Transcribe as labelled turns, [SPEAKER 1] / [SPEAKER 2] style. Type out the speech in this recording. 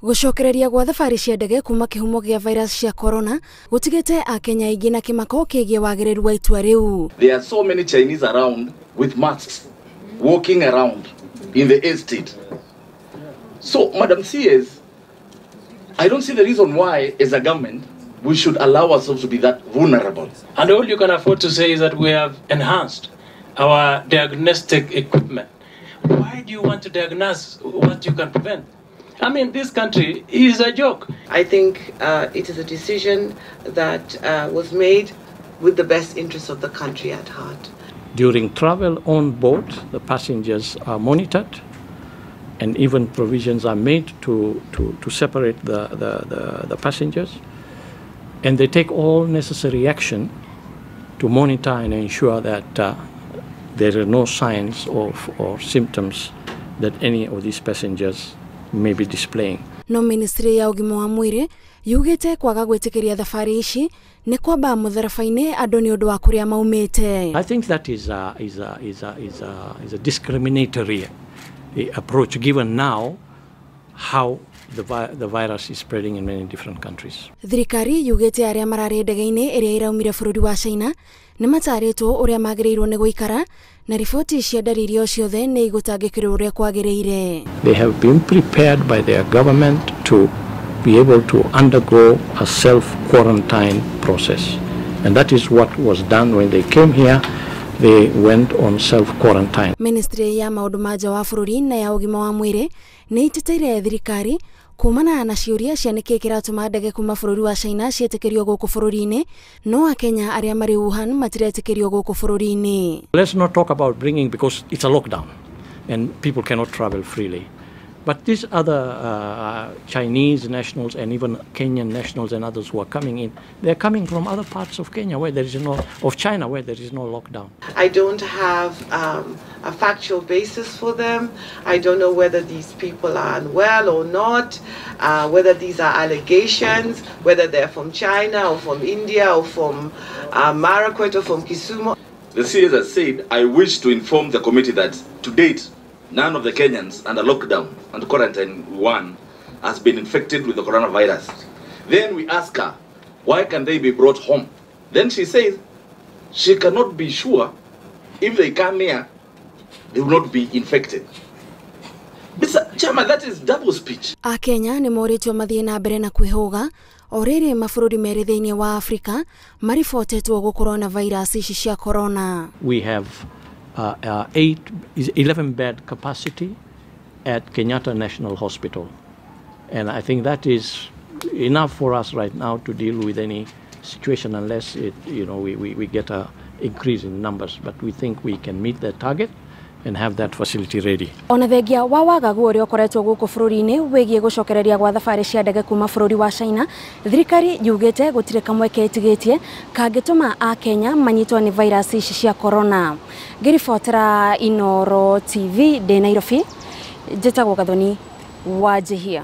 [SPEAKER 1] Gũcokereria gwa thabarĩ cia ndege kuma kĩhumo gĩa virus cia corona gũtigĩte akenya aingĩ na kĩmako kĩgiĩ wagĩrĩru wa itua rĩu.
[SPEAKER 2] There are so many Chinese around with masks walking around in the estate. So, Madam CS, I don't see the reason why, as a government, we should allow ourselves to be that vulnerable.
[SPEAKER 3] And all you can afford to say is that we have enhanced our diagnostic equipment. Why do you want to diagnose what you can prevent? I mean, this country is a joke.
[SPEAKER 4] I think it is a decision that was made with the best interests of the country at heart.
[SPEAKER 5] During travel on board, the passengers are monitored, and even provisions are made to separate the passengers. And they take all necessary action to monitor and ensure that there are no signs of or symptoms that any of these passengers may be displaying.
[SPEAKER 1] No ministry ya ũgima wa mwĩrĩ yugĩte kwaga gwĩtĩkĩria thabarĩ ici nĩ kwamba mũtharaba-inĩ andũ nĩ ũndũ wa kũrĩa maumĩte.
[SPEAKER 5] I think that is a discriminatory approach, given now how the virus is spreading in many different countries.
[SPEAKER 1] Thirikari yugĩte arĩa mararĩ ndege-inĩ ĩrĩa ĩraumire bũrũri wa China nĩ matarĩtwo ũrĩa magĩrĩirwo nĩ gũikara na riboti cia ndariri o ciothe nĩ igũtangĩkĩrwo ũrĩa kwagĩrĩire.
[SPEAKER 5] They have been prepared by their government to be able to undergo a self-quarantine process. And that is what was done when they came here. They went on self-quarantine.
[SPEAKER 1] Ministry ya maũndũ ma nja wa bũrũri na ya ũgima wa mwĩrĩ nĩ ĩteteire thirikari kumana na ciũria cia nĩkĩĩ kĩratũma ndege kuma bũrũri wa China ciĩtĩkĩrio gũkũ bũrũri-inĩ, no akenya arĩa marĩ Wuhan matiretĩkĩrio gũkũ bũrũri-inĩ.
[SPEAKER 5] Let's not talk about bringing, because it's a lockdown and people cannot travel freely. But these other Chinese nationals and even Kenyan nationals and others who are coming in, they're coming from other parts of Kenya where there is no, of China where there is no lockdown.
[SPEAKER 4] I don't have a factual basis for them. I don't know whether these people are unwell or not, whether these are allegations, whether they're from China or from India or from Marakwet or from Kisumu.
[SPEAKER 2] The CS has said, I wish to inform the committee that to date, none of the Kenyans under lockdown and quarantine one has been infected with the coronavirus. Then we ask her, why can they be brought home? Then she says she cannot be sure if they come here, they will not be infected. Mr. Chairman, that is double speech.
[SPEAKER 1] Akenya nĩ morĩtio mathiĩ na mbere na kwĩhũga o rĩrĩ mabũrũri merĩ thĩinĩ wa Afrika maribotetwo gũkorwo na virus ici cia corona.
[SPEAKER 5] We have 11 bed capacity at Kenyatta National Hospital, and I think that is enough for us right now to deal with any situation, unless it, you know, we get a increase in numbers, but we think we can meet that target and have that facility ready.
[SPEAKER 1] Ona thengia wa wagagu ũrĩa ũkoretwo gũkũ bũrũri-inĩ wĩgiĩ gũcokereria gwa thabarĩ cia ndege kuma bũrũri wa China, thirikari yugĩte gũtirĩ kamweke ĩtigĩtie kangĩtũma akenya manyitwo nĩ virus ici cia corona. Ngĩribotera Inooro TV ndĩ Nairobi, njĩtagwo Gathoni Wanjihia.